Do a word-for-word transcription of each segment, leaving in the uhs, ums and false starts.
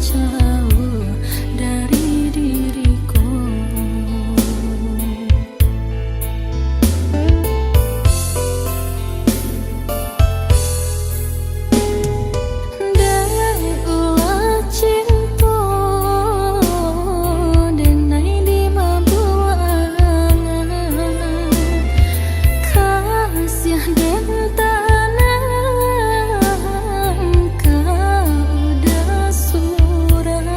jauah dari diriku. Dek ulah cinto, denai dimabuak angan. Kasiah den tanang ka udah surang.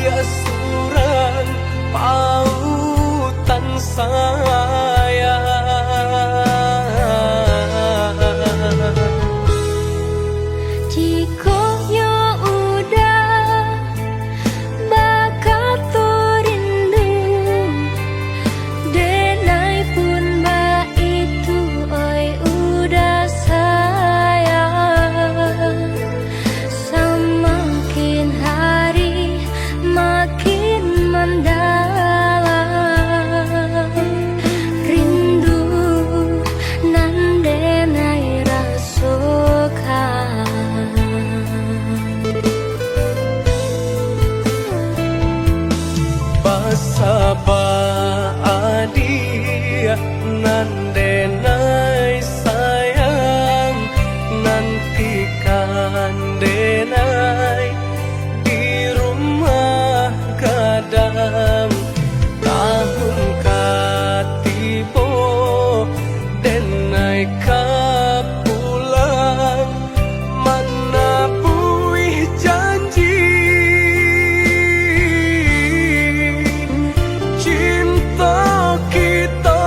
Surang pautan sayang. Jikok nyo udah bakato rindu, denai pun baitu, oi udah sayang. Samakin hari makin mandalam, rindu nan denai rasokan. Basaba adiak nan denai sayang, nantikan denai di rumah gadang. Tahun ka tibo, denai ka pulang, manabuih janji cinta kita.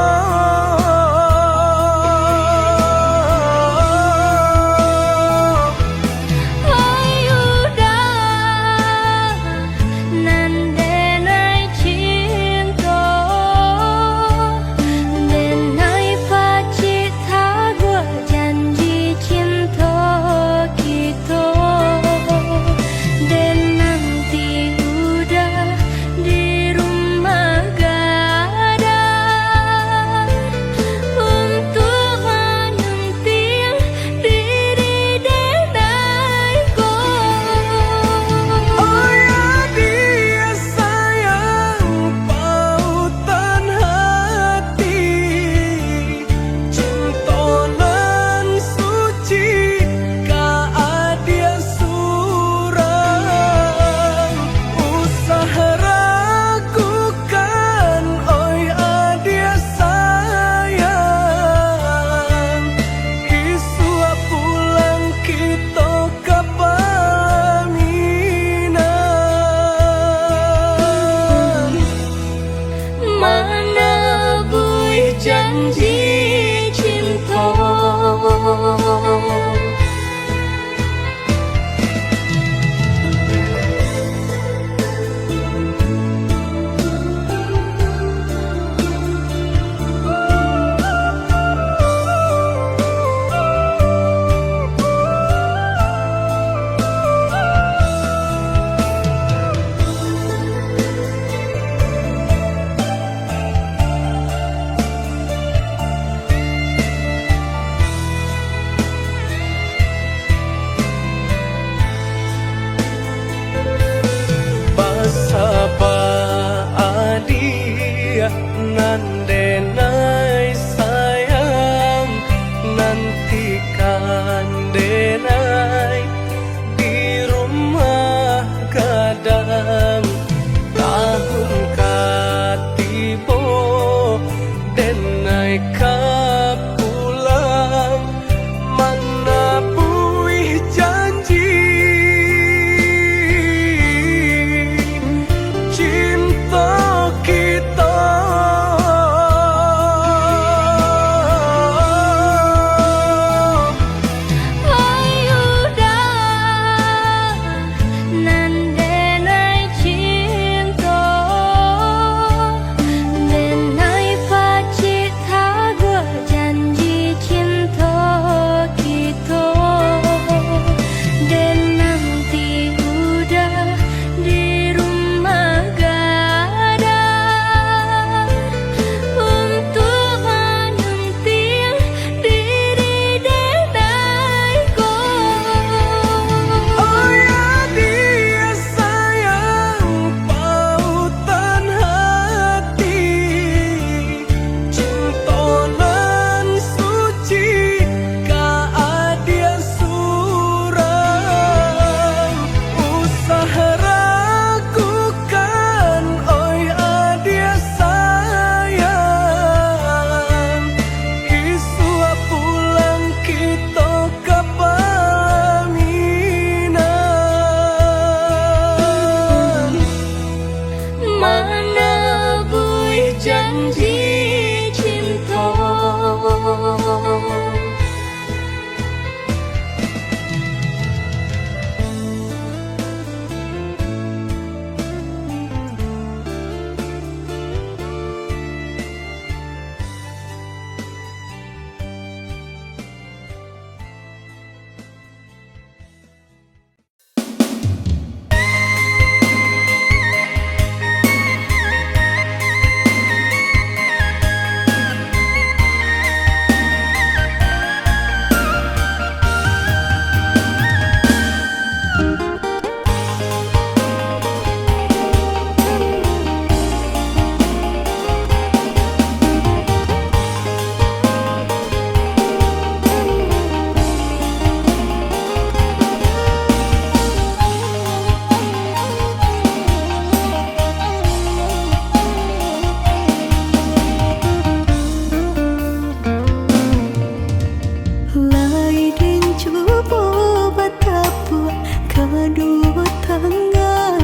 Aduh tangga,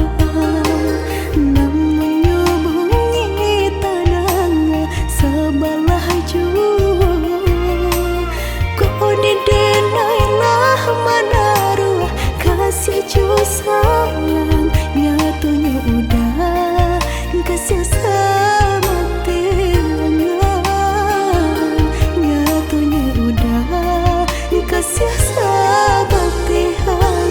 namunnyo bunyi tadanga sabalah juo. Kok didenai lah manaruah kasih jo sayang, nyatonyo udah kasih sabateh angan, nyatonyo udah kasih sabateh angan.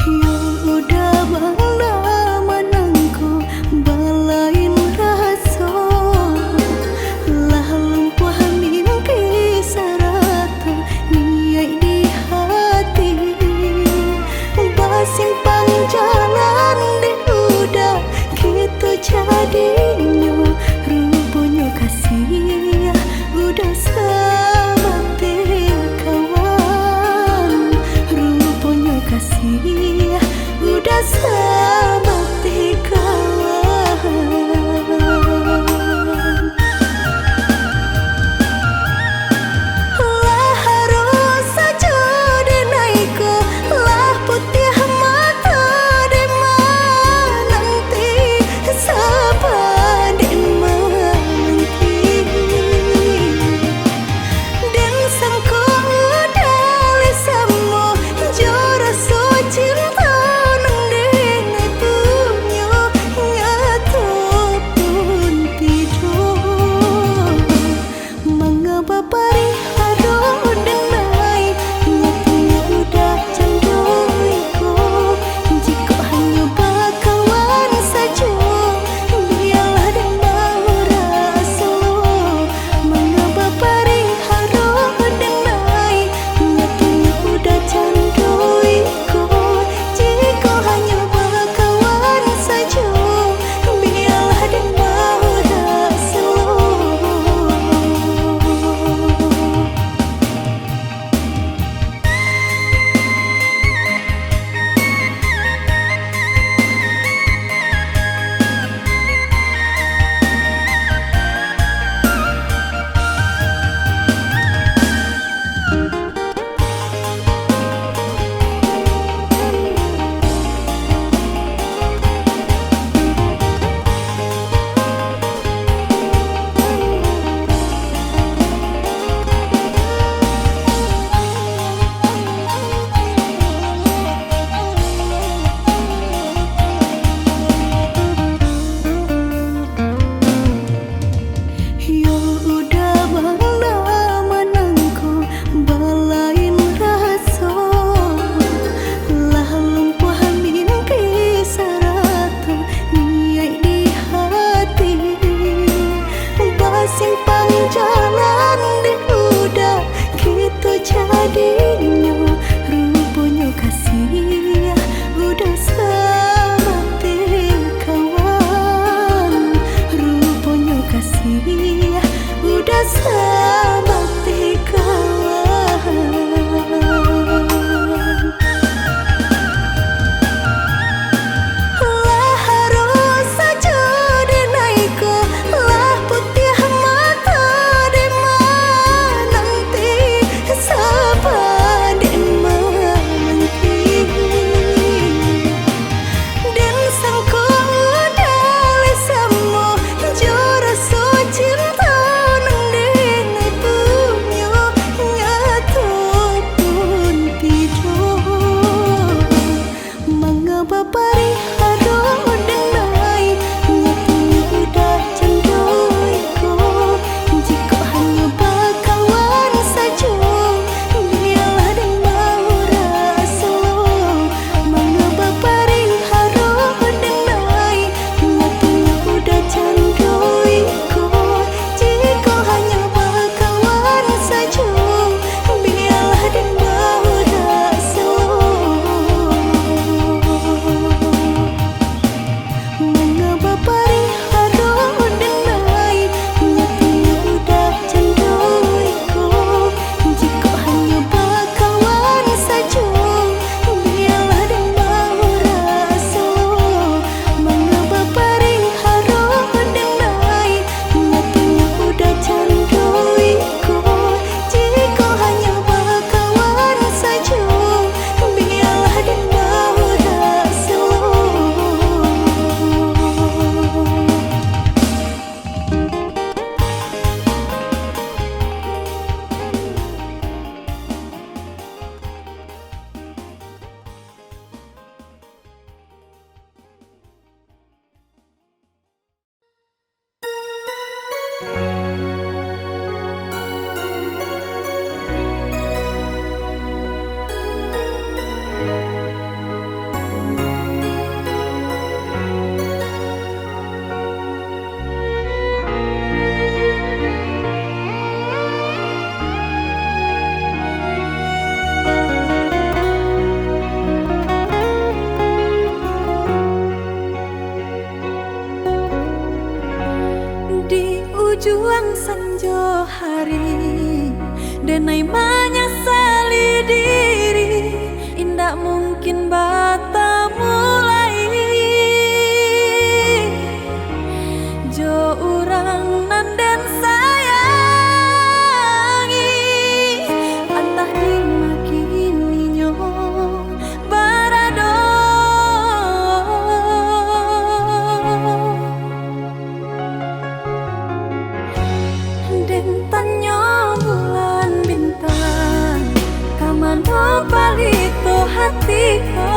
Yo udah bala manangko balain raso, lah lumpuah mimpi sa Denai manyasali diri, indak mungkin batamu lai jo urang nan den sayangi. Antah di ma kini nyo barado. Den tanyo bulan bintang, ka mano palito hati ko?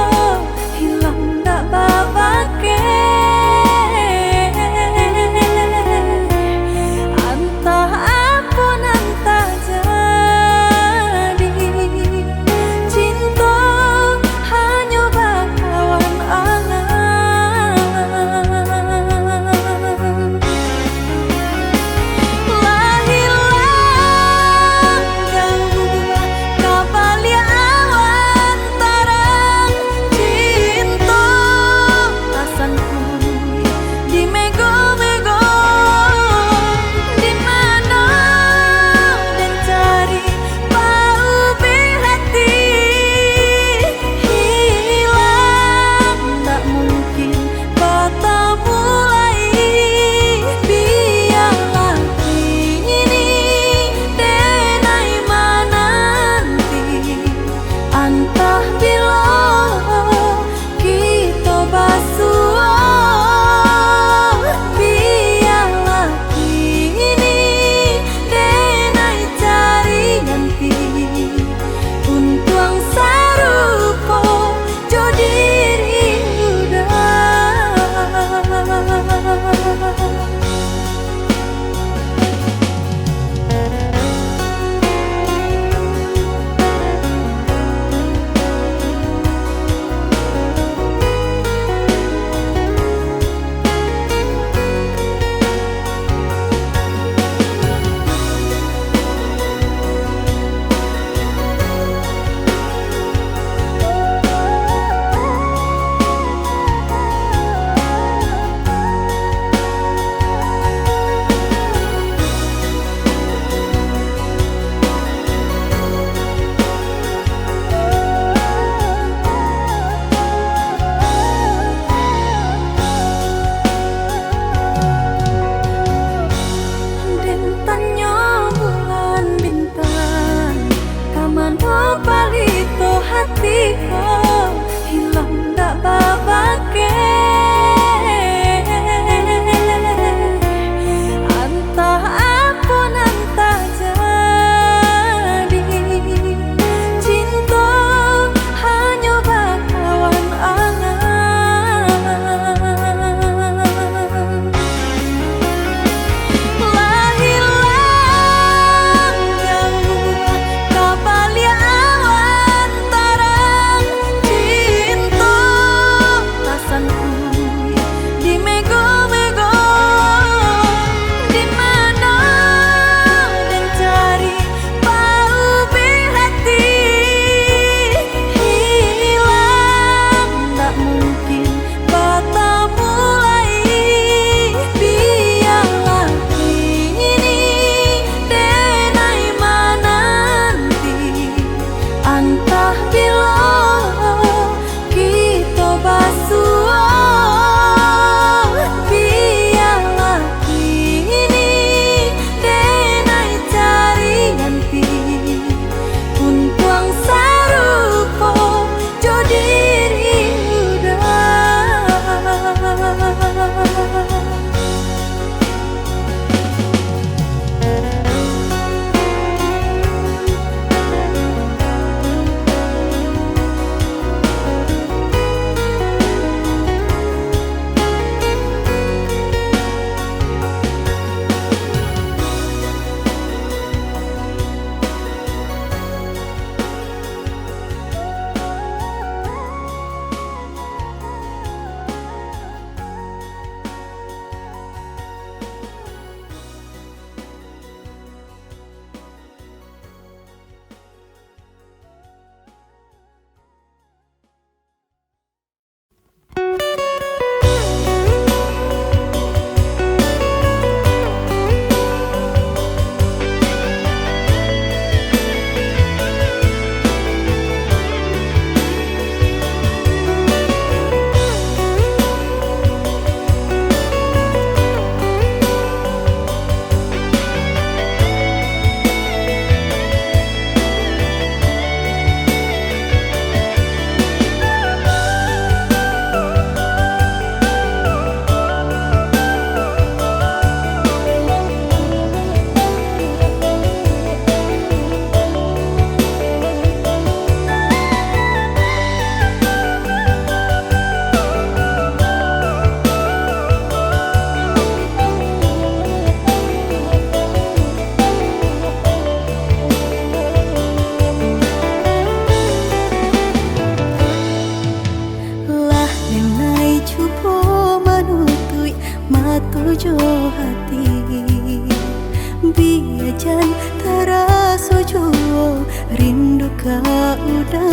rindu ka uda.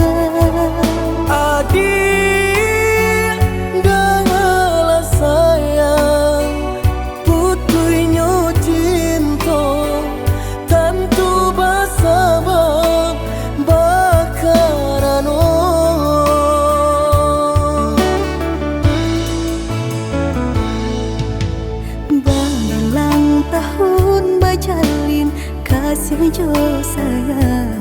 Adiak, dangalah sayang, putuihnyo cinto, tantu basabab bakarano. Babilang tahun bajalin, kasiah jo sayang,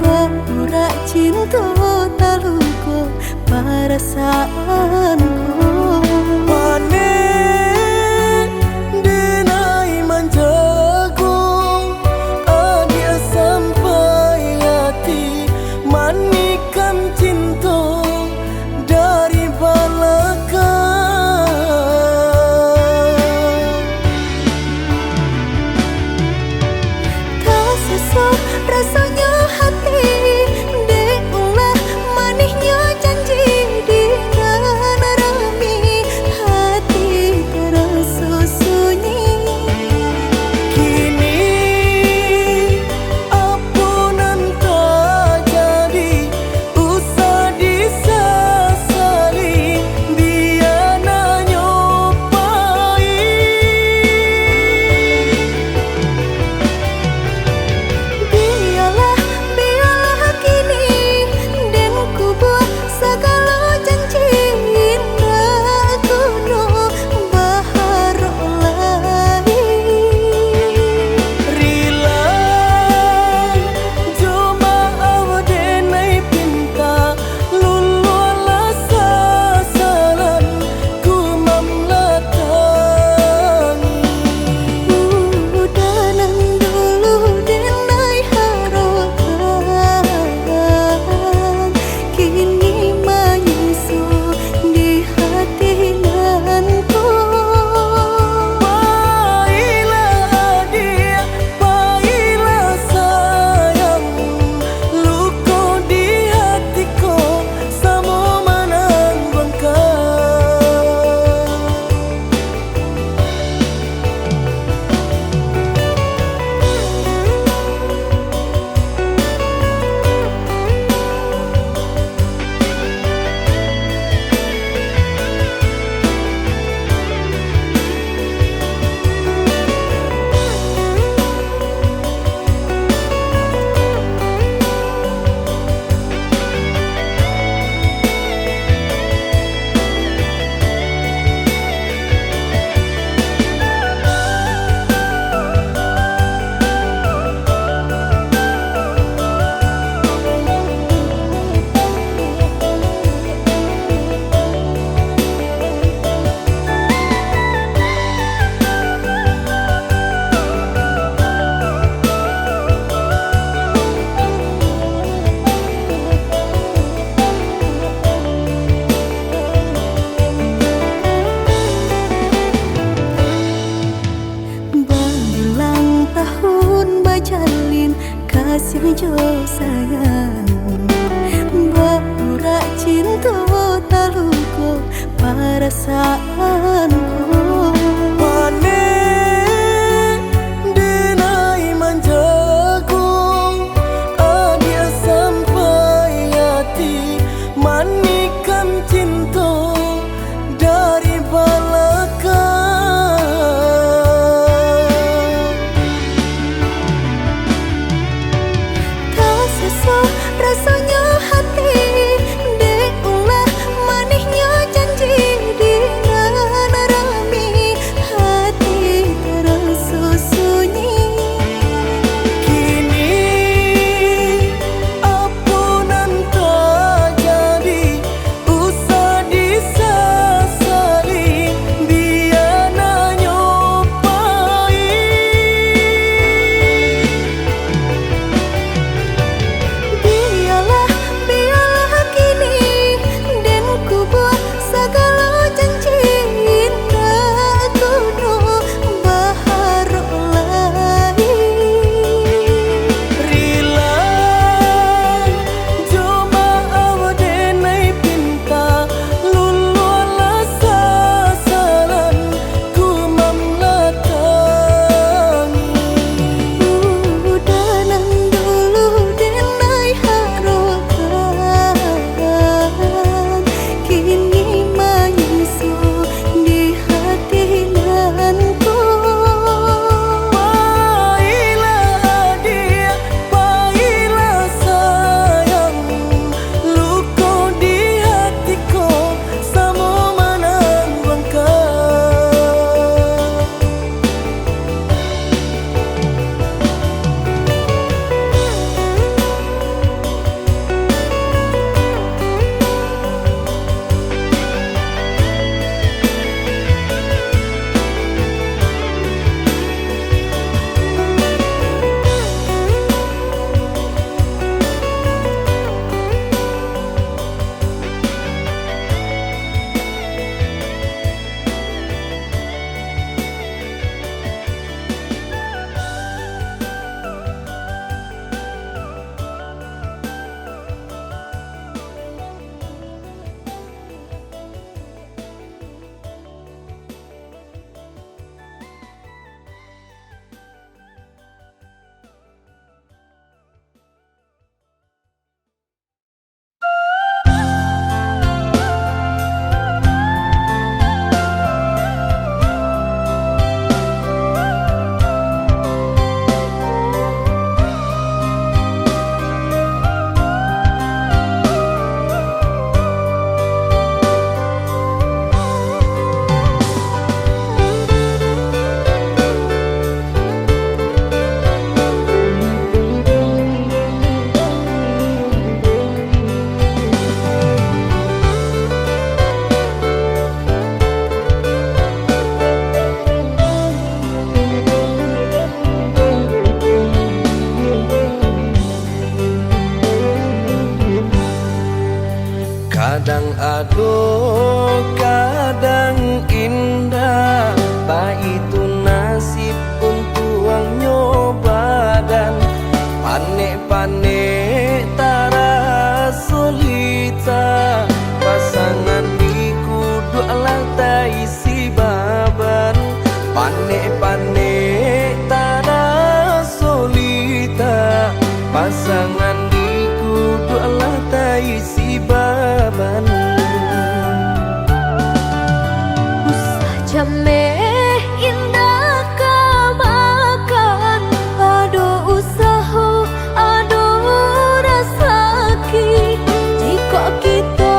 baurak cinto taluko parasaanku. Panek denai manjago, adiak sampai ati manikam cinto dari balakang. Tasaso rasonyo hati, dek ulah manihnyo janji di nan rami, hati taraso sunyi. Kini apo nan tajadi, usah disasali, bia nanyo pahik. Bialah, bialah kini, den kubua sagalo janji, indak kuno baharok lai. Rila jo maaf denai pinta, luluahlah sasalan ku mamalatangi. Uda nan dulu denai harokan, kini manyiso di hati nan ko. Pailah adiak, pailah sayang, luko di hati ko samo manangguangkan. Babilang tahun bajalin, kasiah jo sayang, baurak cinto taluko parasaanku. Panek denai manjago, adiak sampai ati manikam cinto dari balakang. Tasaso rasonyo hati, dek ulah manihnyo janji di nan rami, Ado kadang indak, baitu nasib untuangnyo badan. Panek-panek taraso lita, pasangan di kuduak lah taisi baban. Panek-panek taraso lita, pasangan di kuduak lah taisi baban. Usah jameh indak ka makan, ado usaho, ado rasaki. Jikok kito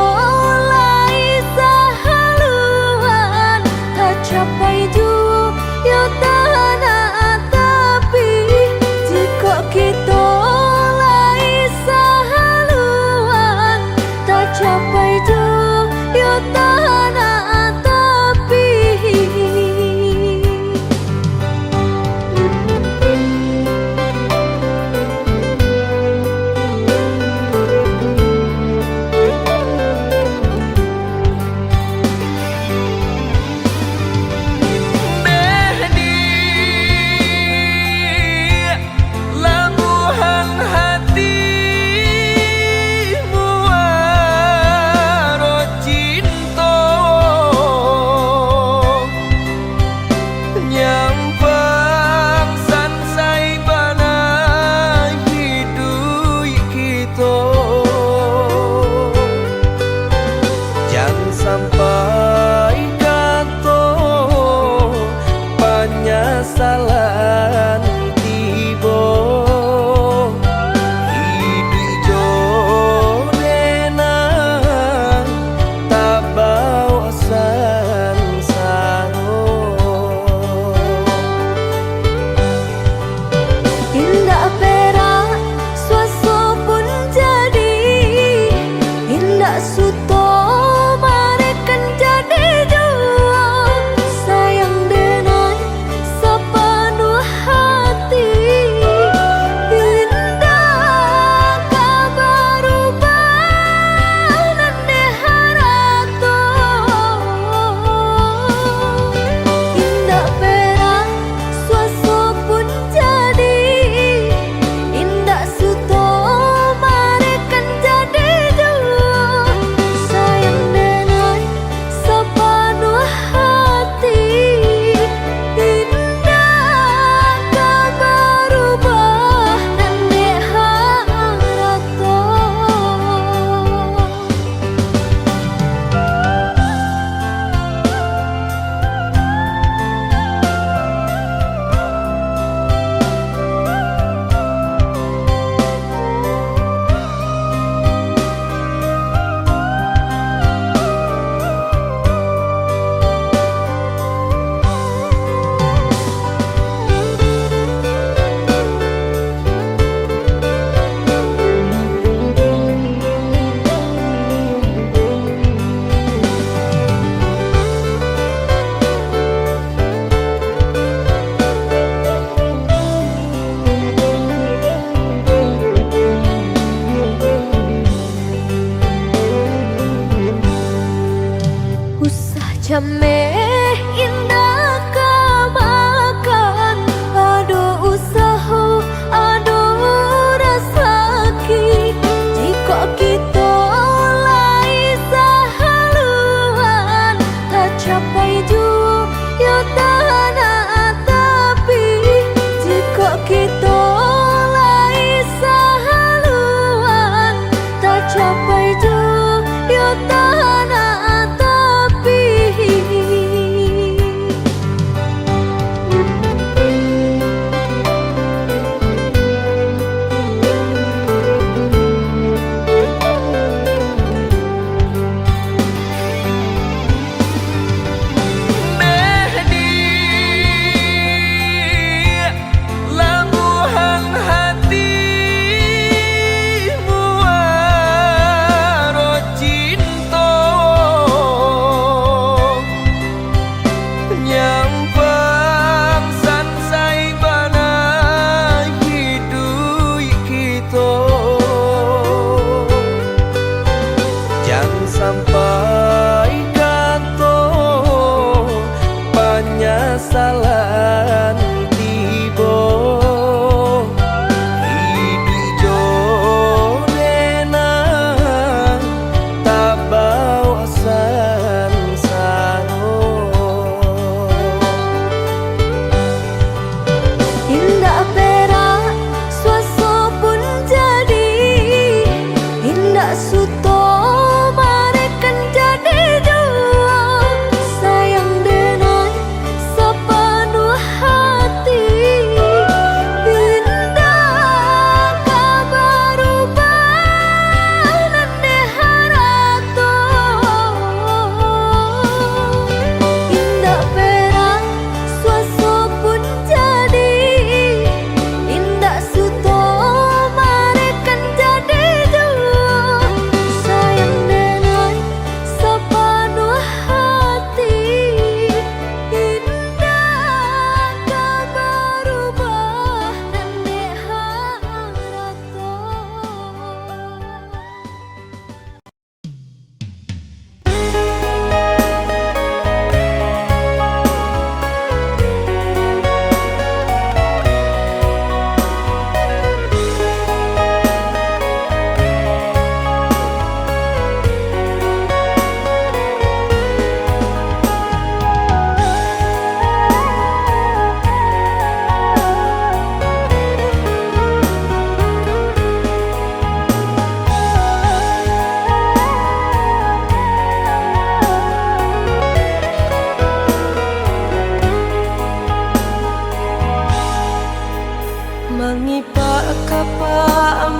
lai sahaluan, tacapai juo yo tanah tapi. Jikok kito lai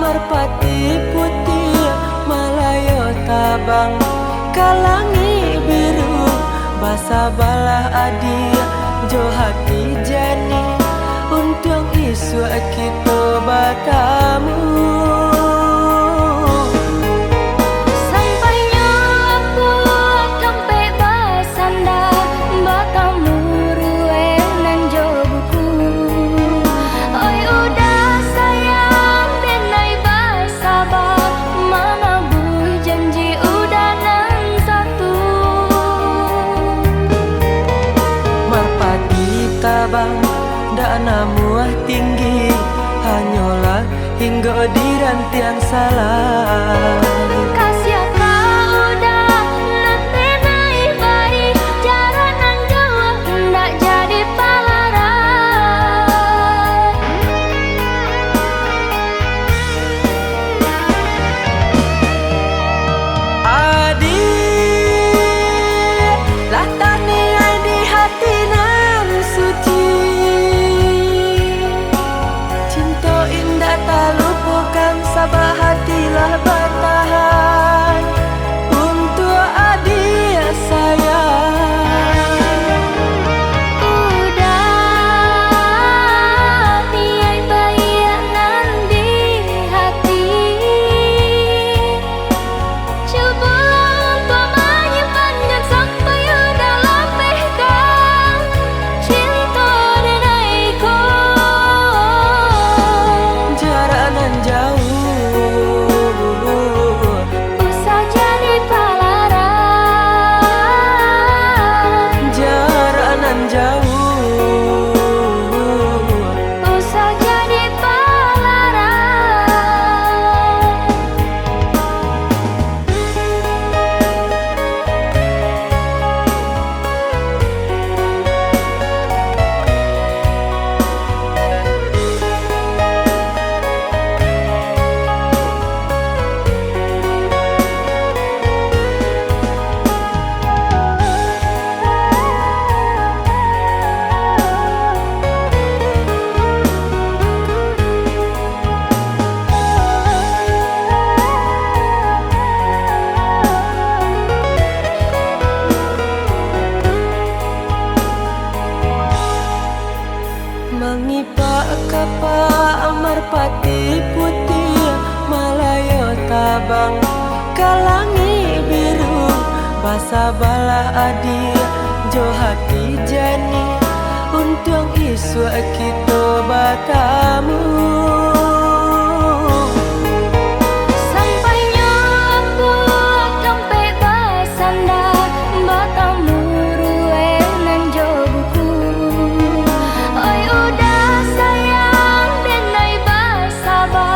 Marpati putiah malayo tabang ka langik biru, basabalah adiak jo hati janiah, untuang isuak kito batamu. Sampainyo apuak tampek basanda, batamu ruweh nan jo buku. Oi uda sayang, denai basaba, manabuih janji uda nan satu. Marpati tabang, dak namuah tinggi, hanyolah hinggo di rantiang salai. Kasiah ka uda nan denai bari, jarak nan jauah indak jadi palarai. Adiak, lah taniai di hati nan suci. Cinto indak talupokan, sabab hati lah batahan untuak adiak sayang. Uda, niaik baiak nan di hati. Cubolah untuak manyimpan, jan sampai uda lapehkan cinto denai ko. Jarak nan jauah, usah jadi palarai. Jarak nan jauah, usah jadi palarai. Mangipak kapak marpati putiah, malayo tabang ka langik biru, basabalah adiak jo hati janiah, untuang isuak kito batamu. Sampainyo apuak tampek basanda, batamu ruweh nan jo buku. Oi uda sayang, denai basaba,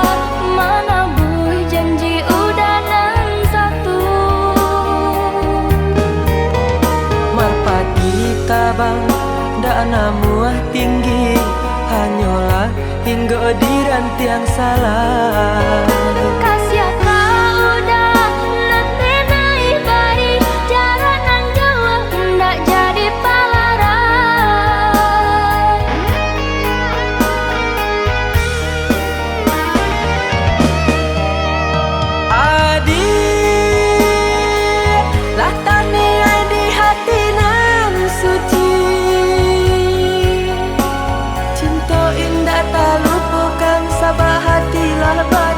manabuih janji uda nan satu. Marpati tabang, dak namuah tinggi, hanyolah hinggo di rantiang salai. Kasiah ka uda nan denai bari, jarak nan jauah indak jadi palarai. Adiak, lah taniai di hati nan suci. Cinto indak talupokan, sabab hati lah ba-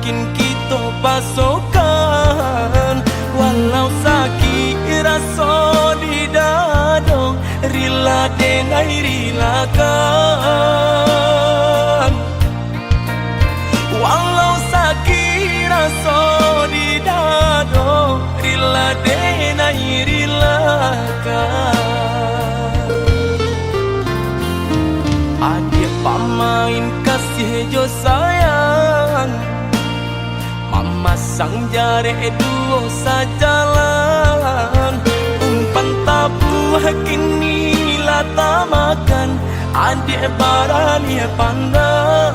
Kito pasokan, walau sakik raso di dado, rila denai rilakan. Walau sakik raso di dado, rila denai rilakan. Adiak pamain kasih jo sayang, mamasang jarek duo sajalan. Umpan tabuah kini lah tamakan, adiak baralih pandang.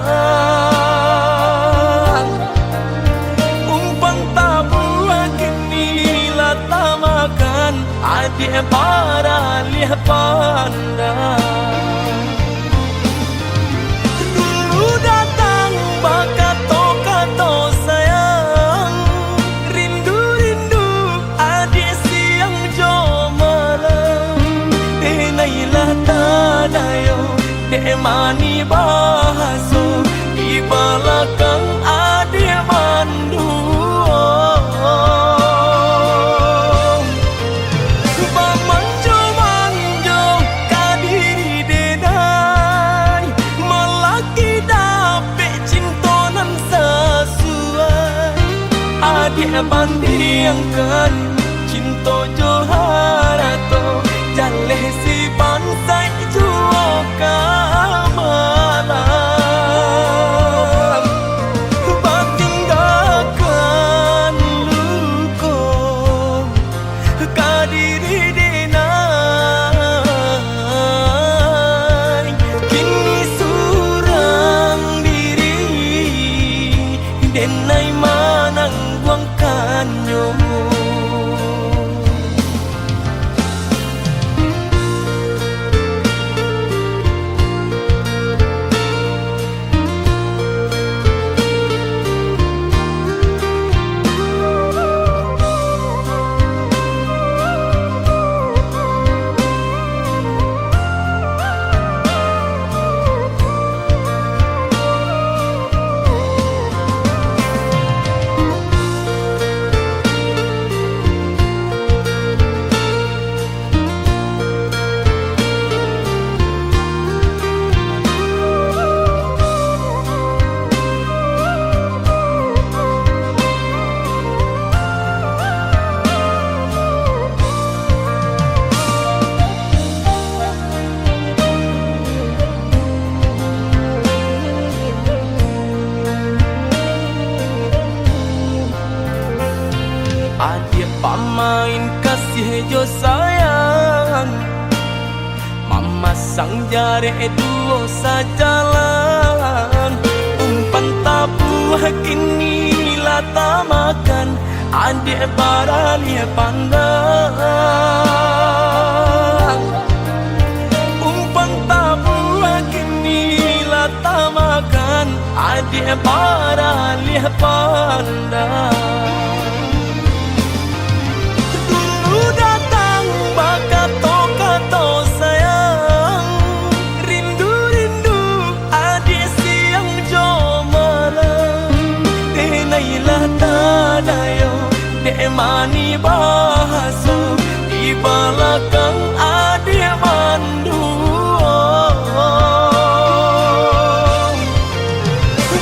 Umpan tabuah kini lah tamakan, adiak baralih pandang. Dulu datang bakato-kato sayang, rindu-rindu adiak siang jo malam. Denai lah tadayo, dek mani bahaso, di balakang adiak manduo. Bamanjo-manjo ka diri denai, malaki dapek cinto nan sasuai. Adiak bandiangkan cinto jo harato, jaleh si bansaik juo ka malam. Batinggakan luko ka diri denai, kini surang diri denai manangguangkannyo. Adiak pamain kasih jo sayang, mamasang jarek duo sajalan. Umpan tabuah kini lah tamakan, adiak baralih pandang. Umpan tabuah kini lah tamakan, adiak baralih pandang. Dulu datang bakato-kato sayang, rindu-rindu adiak siang jo malam. Denai lah tadayo, dek mani bahaso, di balakang adiak manduo.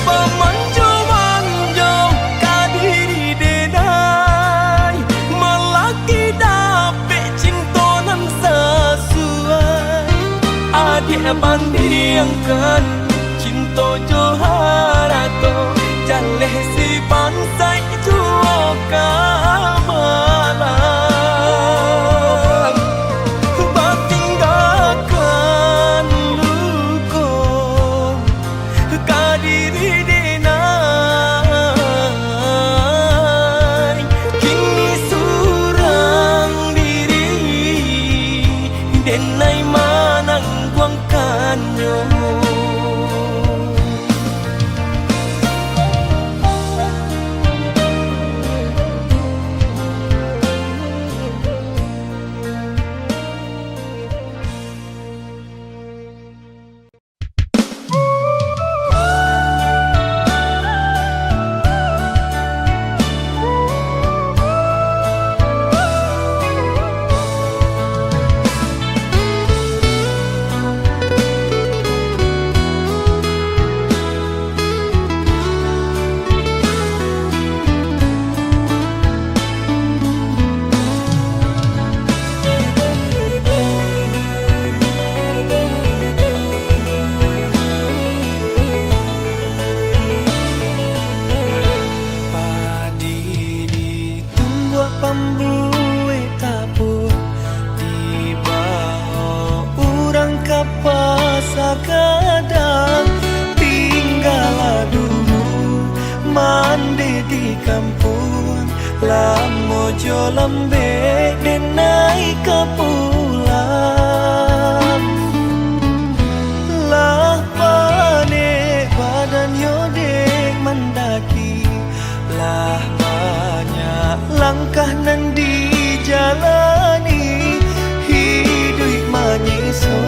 Bamanjo-manjo ka diri denai, malaki dapek cinto nan sasuai. Adiak bandiangkan cinto jo harato, jaleh si bansaik juo ka malam. Batinggakan luko ka diri denai, kini surang diri denai manangguangkannyo. Apa sakadar tinggalah dulu, mandeh di kampuang, lamo jo lambek den nai ka pulang. Lah panek badannyo dek mandaki, lah banyak langkah nan dijalani, hiduik manyiso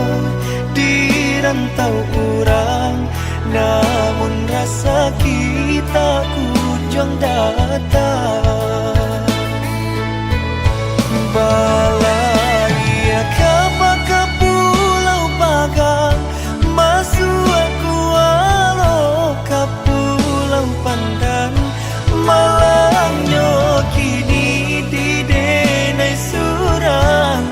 di rantau urang, namun rasaki tak kunjuang datang. Balaiak ka Pulau Pagang, masuak kualo ka Pulau Pandan, malangnyo kini di denai surang,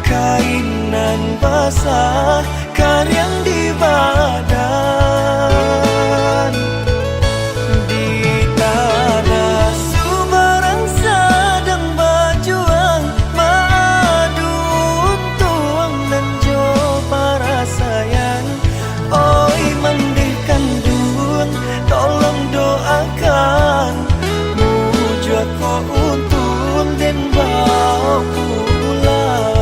kain nan basah kariang di badan. Di tanah subarang sadang bajuang, maadu untuang nan jo parasaian. Oi mandeh kandun, tolong doakan, mujuah ko untun den bao pulang.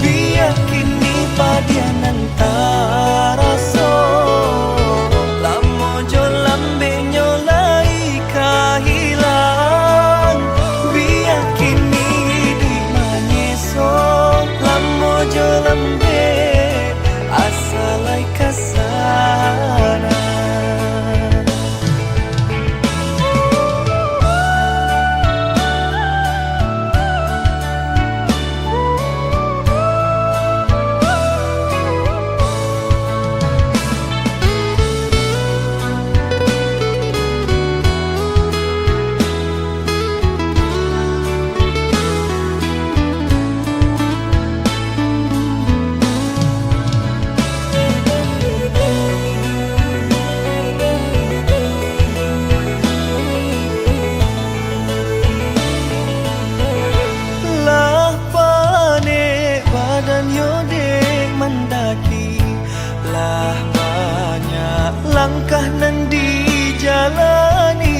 Bia kini padiah nan taraso, lamo jo lambeknyo lai ka hilang. Bia kini iduik manyiso, lamo jo lambek asa lai ka sana. Lah panek badannyo dek mandaki, lah banyak langkah nan dijalani,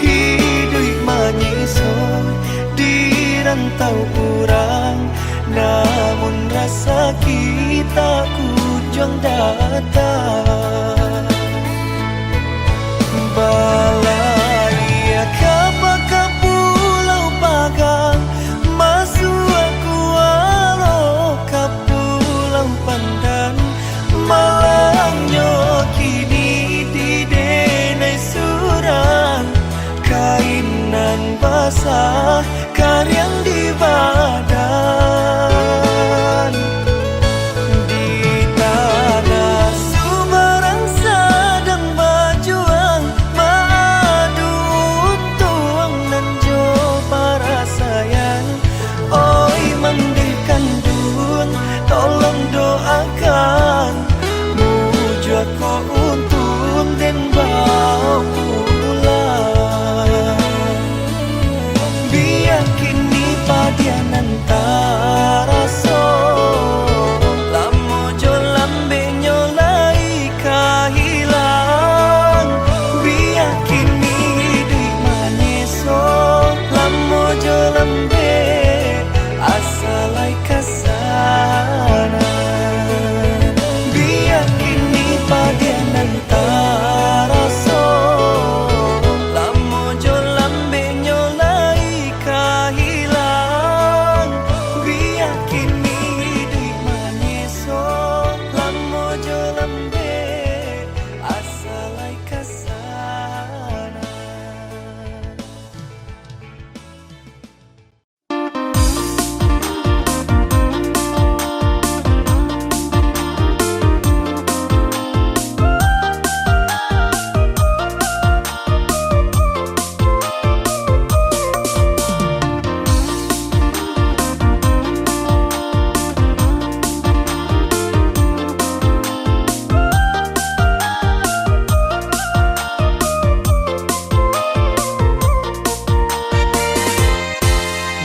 hiduik manyiso di rantau urang, namun rasaki tak kunjuang datang. Balaiak ka Pulau Pagang, masuak kualo ka Pulau Pandan, malangnyo kini di denai surang, kain nan basah kariang di badan. Di tanah subarang sadang bajuang, maadu untuang nan jo parasaian. Oi mandeh kandun, tolong doakan, mujuah ko untun den bao pulang. Bia kini padiah nan taraso, lamo jo lambeknyo lai ka hilang. Bia kini iduik manyiso, lamo jo lambek asa lai ka sana. Bia kini padiah nan taraso, lamo jo lambeknyo lai ka hilang. Bia kini iduik manyiso, lamo jo lambek asa lai ka sana.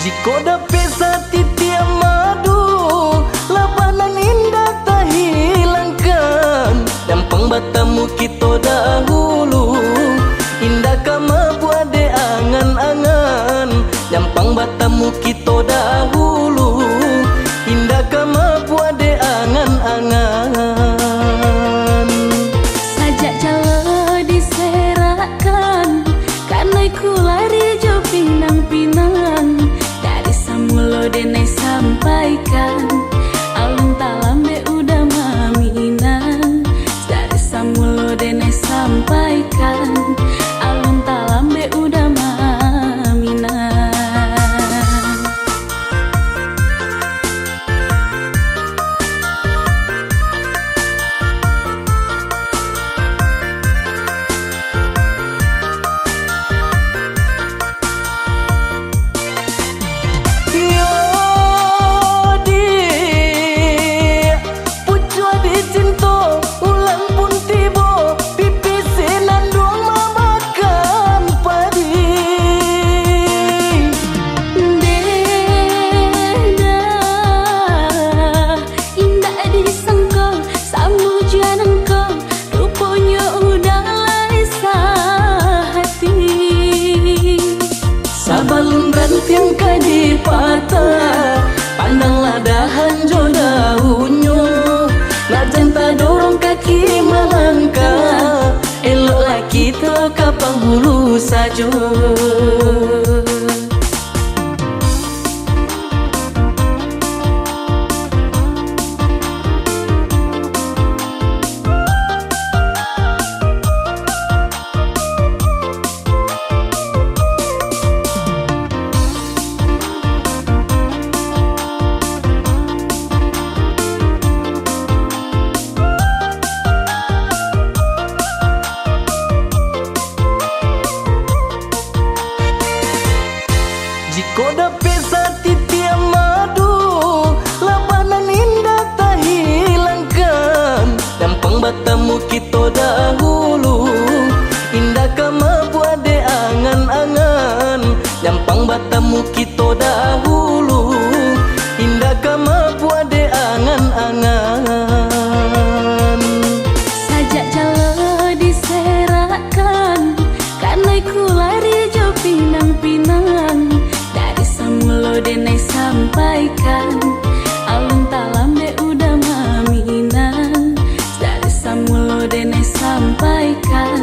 Jikok dapek satitiak madu, Nyampang batamu kito dahulu, indak ka mabuak dek angan-angan. Sajak jalo diserakkan, kanai ku lari jo pinang-pinang. Dari samulo denai sampaikan, alun talambek udah maminang. Dari samulo denai sampaikan, alun talambek udah maminang. Yo, Dik, pucuak dicinto, ulam pun tibo, pipih sinanduang mamakan padi. Deh dah, indak disangko, samujuan angko, ruponyo udah lai sahati. Sabalun rantiang ka dipatah, pandanglah dahan jo daunnyo. Nak jan tadorong kaki malangkah, eloklah kito ka panghulu sajo. Jikok dapek satitiak madu, labanan indak tahilangkan. Nyampang batamu kito dahulu, indak ka mabuak dek angan-angan. Nyampang batamu kito dahulu, indak ka mabuak dek angan-angan. Sajak jalo diserakkan, kanai ku lari jo pinang-pinang. Dari samulo denai sampaikan, alun talambek udah maminang. Dari samulo denai sampaikan,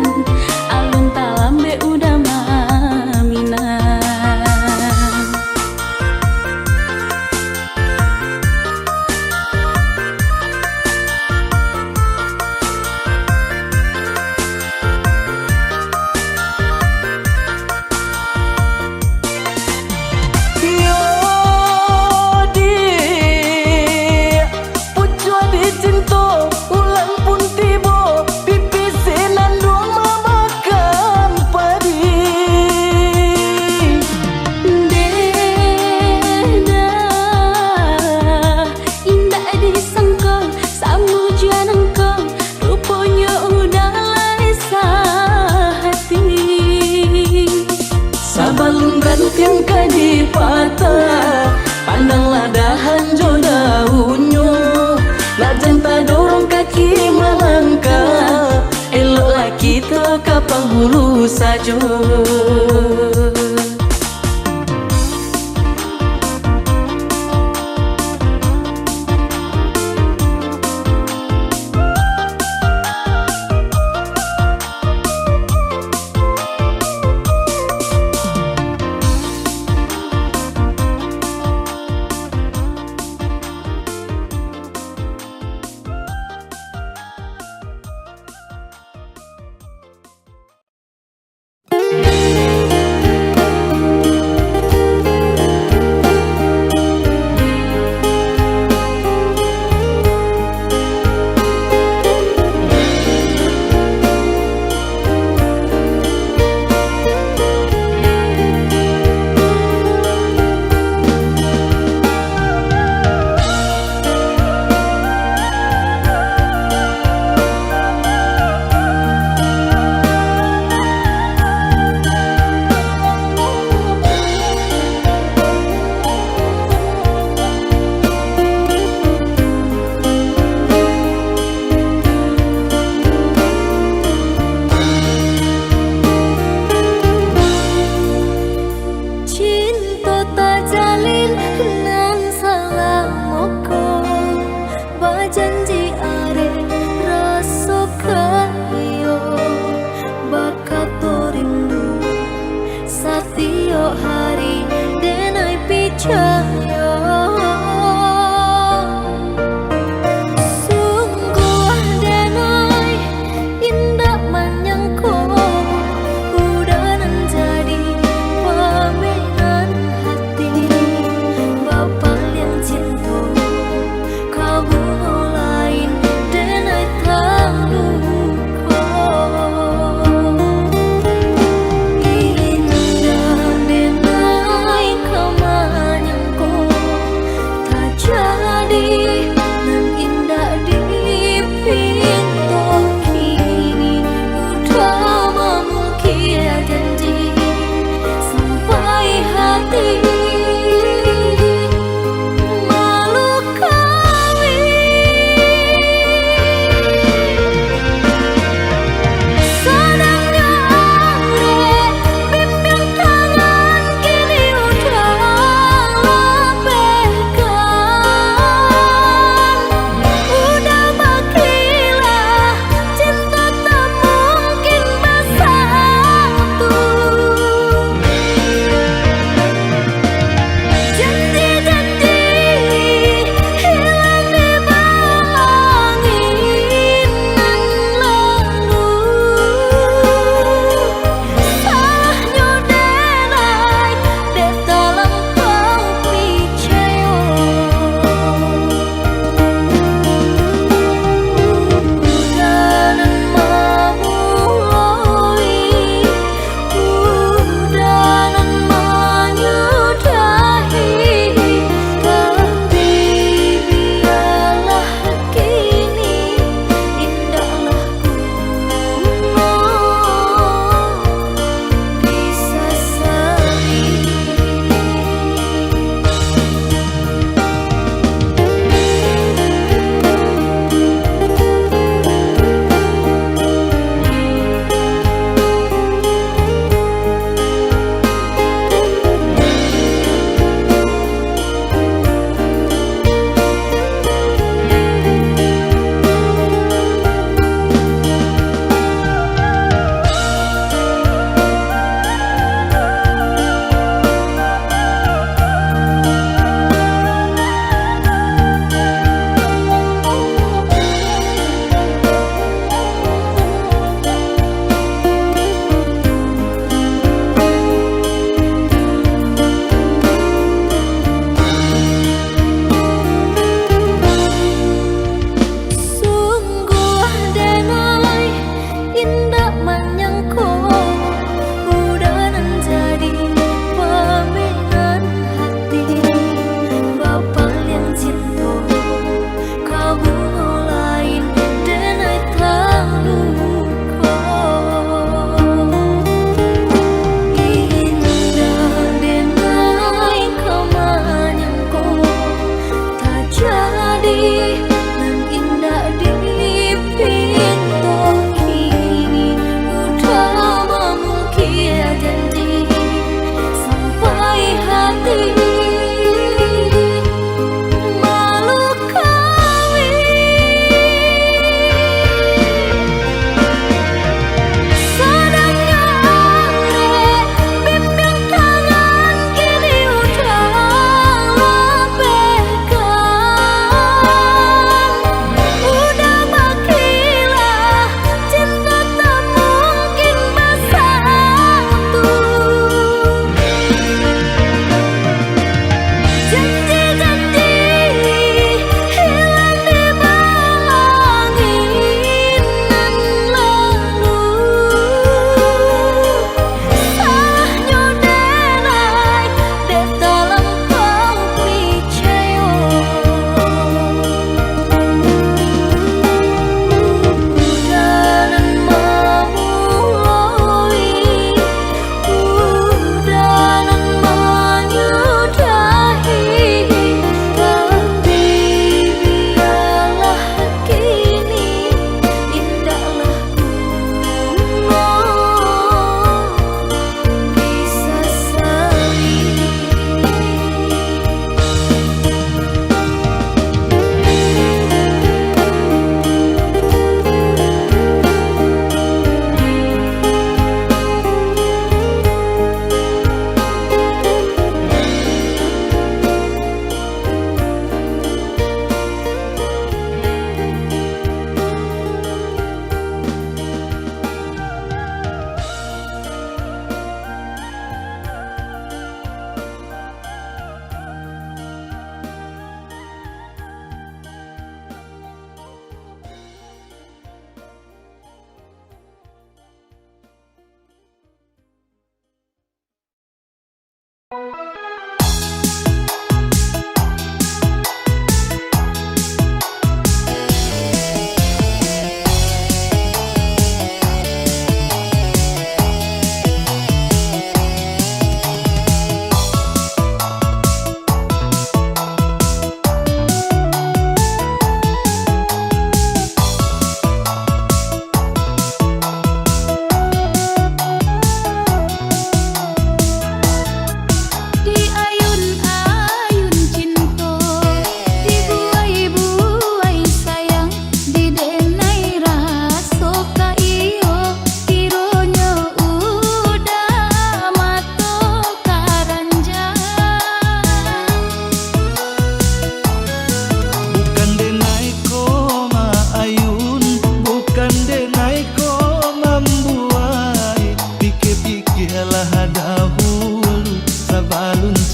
alun talambek udah maminang. Yo, Dik, pucuak dicinto, ulam pun tibo, pipih sinanduang mamakan padi. Deh dah, indak disangko, samujuan angko, ruponyo udah lai sahati. Sabalun rantiang ka dipatah, pandanglah dahan jo daunnyo. Nak jan tadorong kaki malangkah, eloklah kito ka panghulu sajo.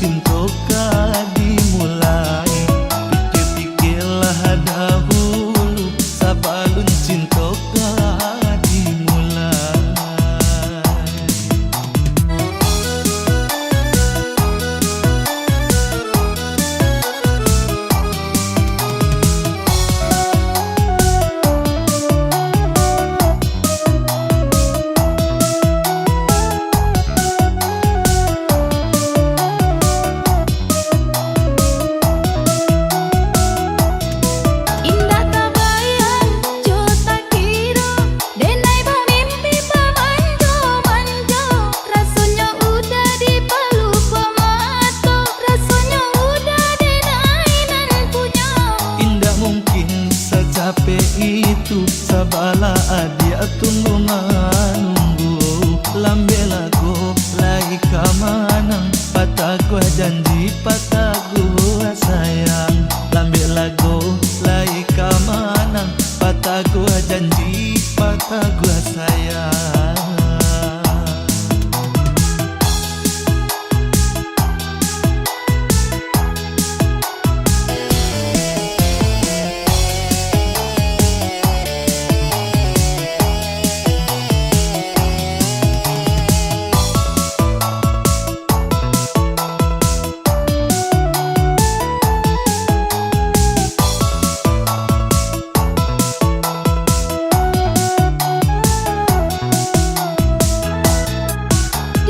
cinto ka dimulai. Pikia-pikialah dahulu sabalun cinto ka dimulai. Indak tabayang jo takiro, denai bamimpi bamanjo-manjo. Rasonyo udah dipaluko mato, rasonyo udah denai nan punyo. Indak mungkin sacapek itu, sabalah adiak tunggu manunggu. Lambek lago lai ka manang, pataguah janji, pataguah sayang. Lambek lago lai ka manang, pataguah janji, pataguah sayang.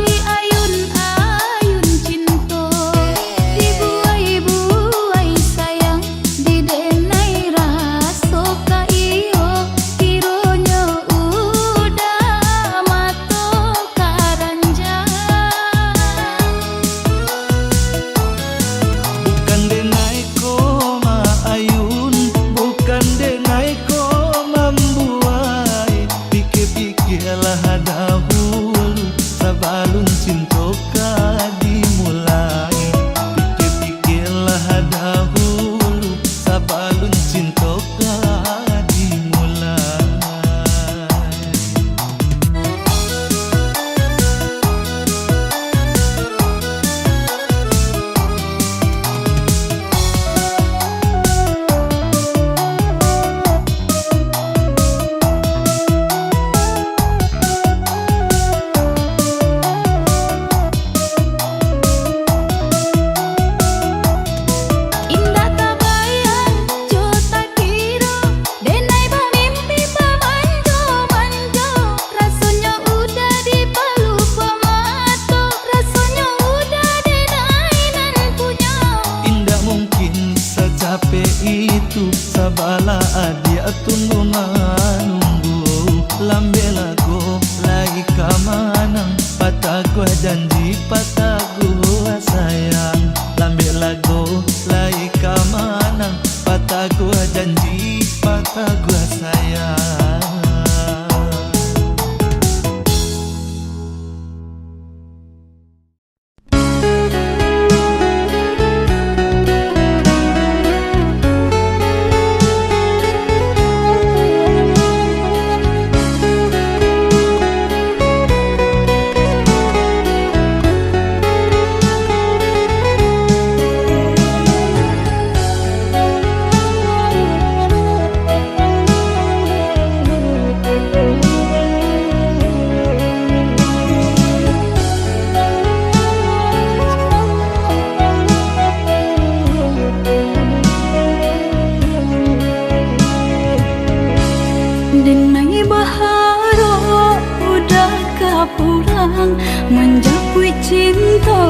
Di ayun-ayun cinto, di buai-buai sayang, di denai raso ka iyo, kironyo udah mato karanjang. Bukan denai ko maayun, bukan denai ko mambuai. Pikia-pikialah dahulu sabalun cinto ka dimulai. Pikia-pikialah dahulu sabalun cinto ka dimulai. Indak tabayang jo takiro, denai bamimpi bamanjo-manjo. Rasonyo udah dipaluko mato, rasonyo udah denai nan punyo. Indak mungkin sacapek itu, sabalah adiak tunggu manunggu. Lambek lago lai ka manang, pataguah janji, pataguah sayang. Lambek lago lai ka manang, pataguah janji, pataguah sayang. Denai baharok udah ka pulang, manjapuik cinto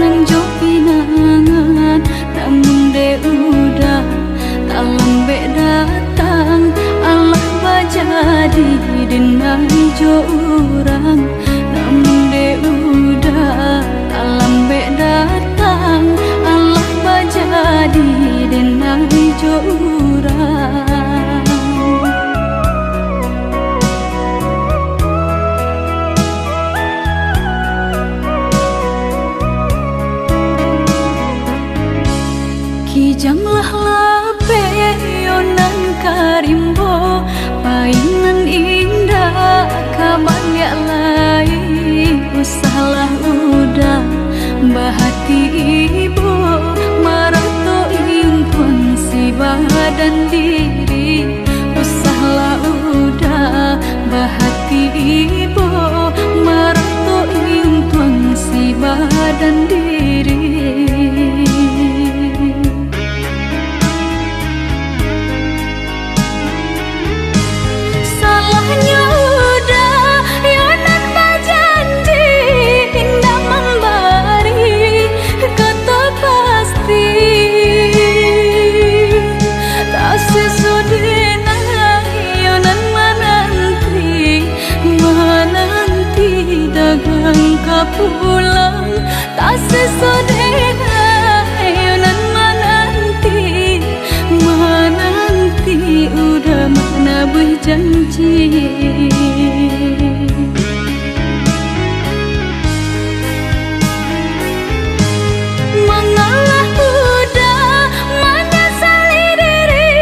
nan jo pinangan. Namun dek udah talambek datang, alah bajadi denai jo urang. Namun dek udah talambek datang, alah bajadi denai jo urang. Kijang lah lapeh yo nan ka rimbo, pai nan indak ka baliak lai. Usahlah udah Bahati ibo, marato intuang si badan diri. Usahlah uda, bahati ibo, marato intuang si badan diri. Salahnyo uda, yo nan bajanji indak mambari kato pasti. Taseso dek nan, yo nan mananti, mananti dagang ka pulang. Taseso dek nan, yo nan mananti, mananti uda manabuih janji. Mangalah uda manyasali diri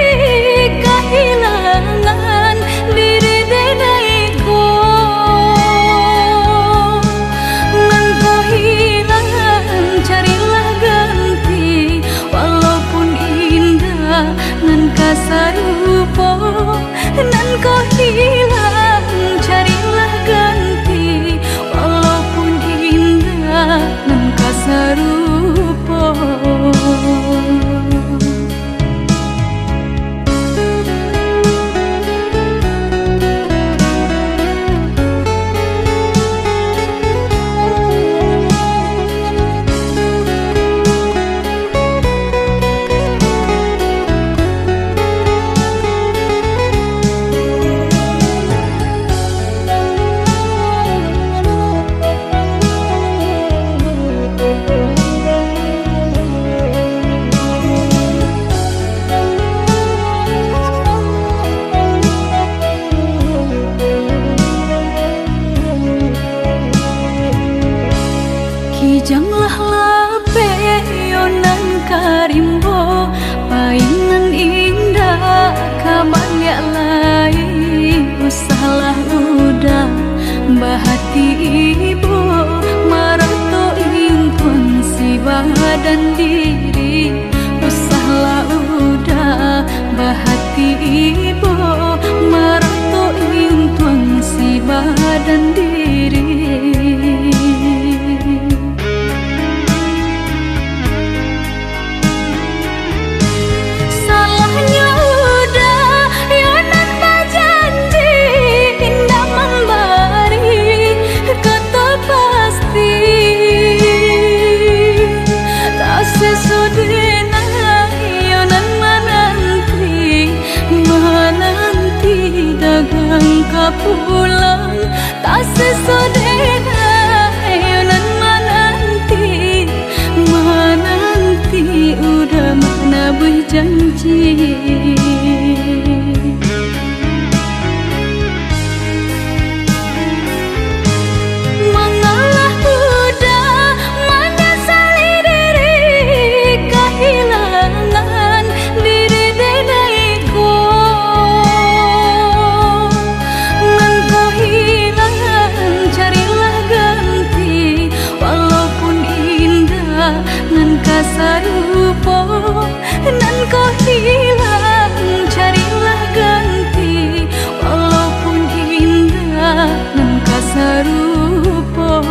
kahilangan diri denai ko. Nan ko hilang, carilah ganti, walaupun indak nan ka sarupo. Nan ko hilang, carilah ganti, walaupun indak nan ka sarupo. Kijanglah lapeh, yo nan ka rimbo, painan indak ka baliak lai. Usahlah uda, bahati ibo, marato intuang si badan diri. Usahlah uda, bahati ibo, marato intuang si badan diri. Salahnyo uda, yo nan bajanji indak mambari kato pasti. Taseso dek nan, yo nan mananti, mananti dagang ka pulang. Taseso dek nan, yo nan mananti, mananti uda manabuih janji. Mangalah uda manyasali diri kahilangan diri denai ko. Nan ko hilang, carilah ganti, walaupun indak nan ka sarupo. Nan ko hilang, carilah ganti, walaupun indak nan ka sarupo.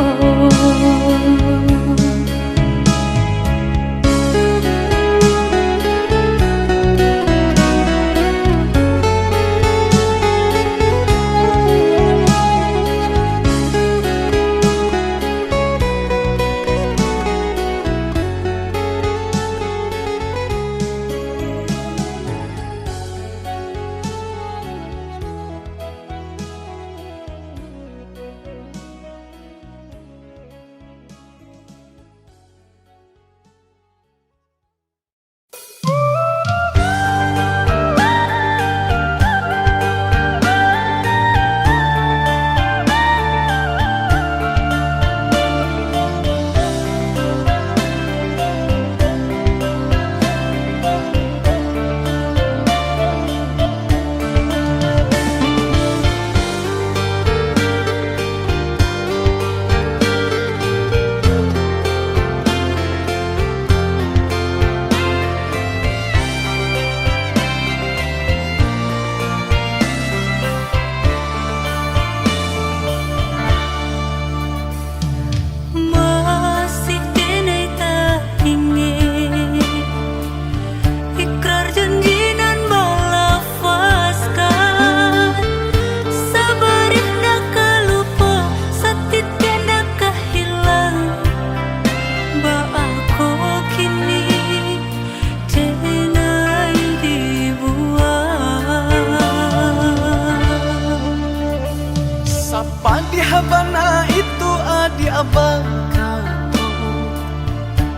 Bakato,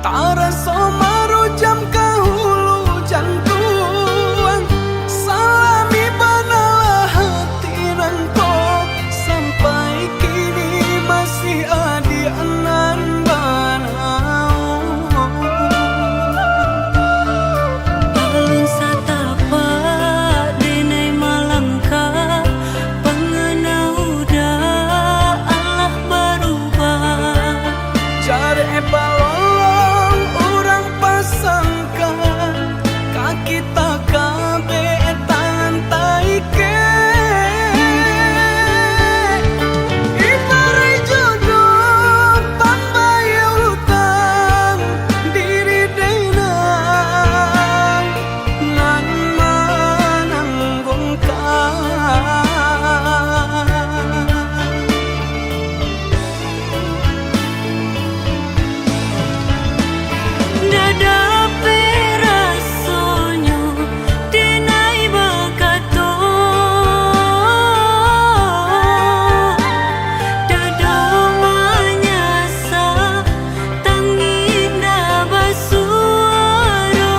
taraso marujam ka hulu jantuang. Salami banalah hati nangko, sampai kini masih adiak nan banaun. Alun satapak denai malangkah, pangana uda alah barubah. Jarek balolong urang pasangka, ka kita kabek tangan taikek. Ibarat jodoh pambayia utang, diri denai nan mananggungkan. Ndak dapek rasonyo denai bakato, dado manyasa, tangih ndak basuaro.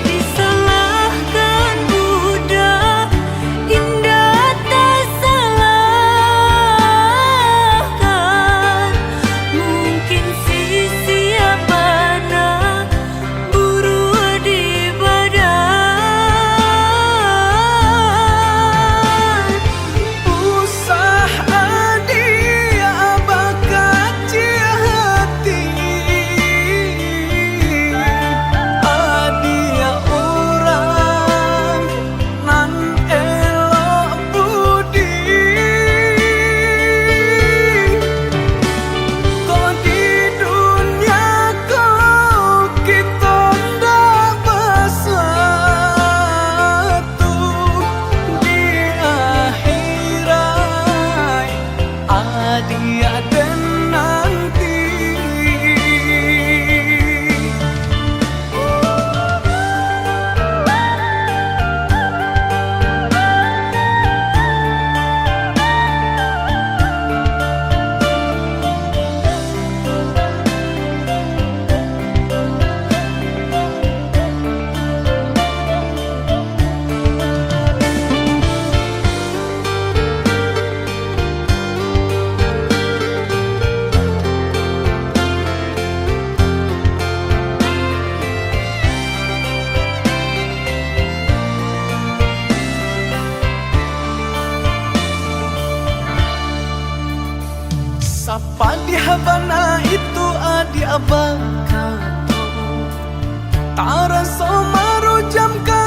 Disalahkan budak, indak tasalahkan. Mungkin sisiah bana buruah di badan. Usah adiak bakaciah hati, adiak urang nan elok budi. Ko di dunia ko kito ndak basatu, di akhiraik adiak den nanti. Sapadiah bana itu adiak bakato, taraso marujam ka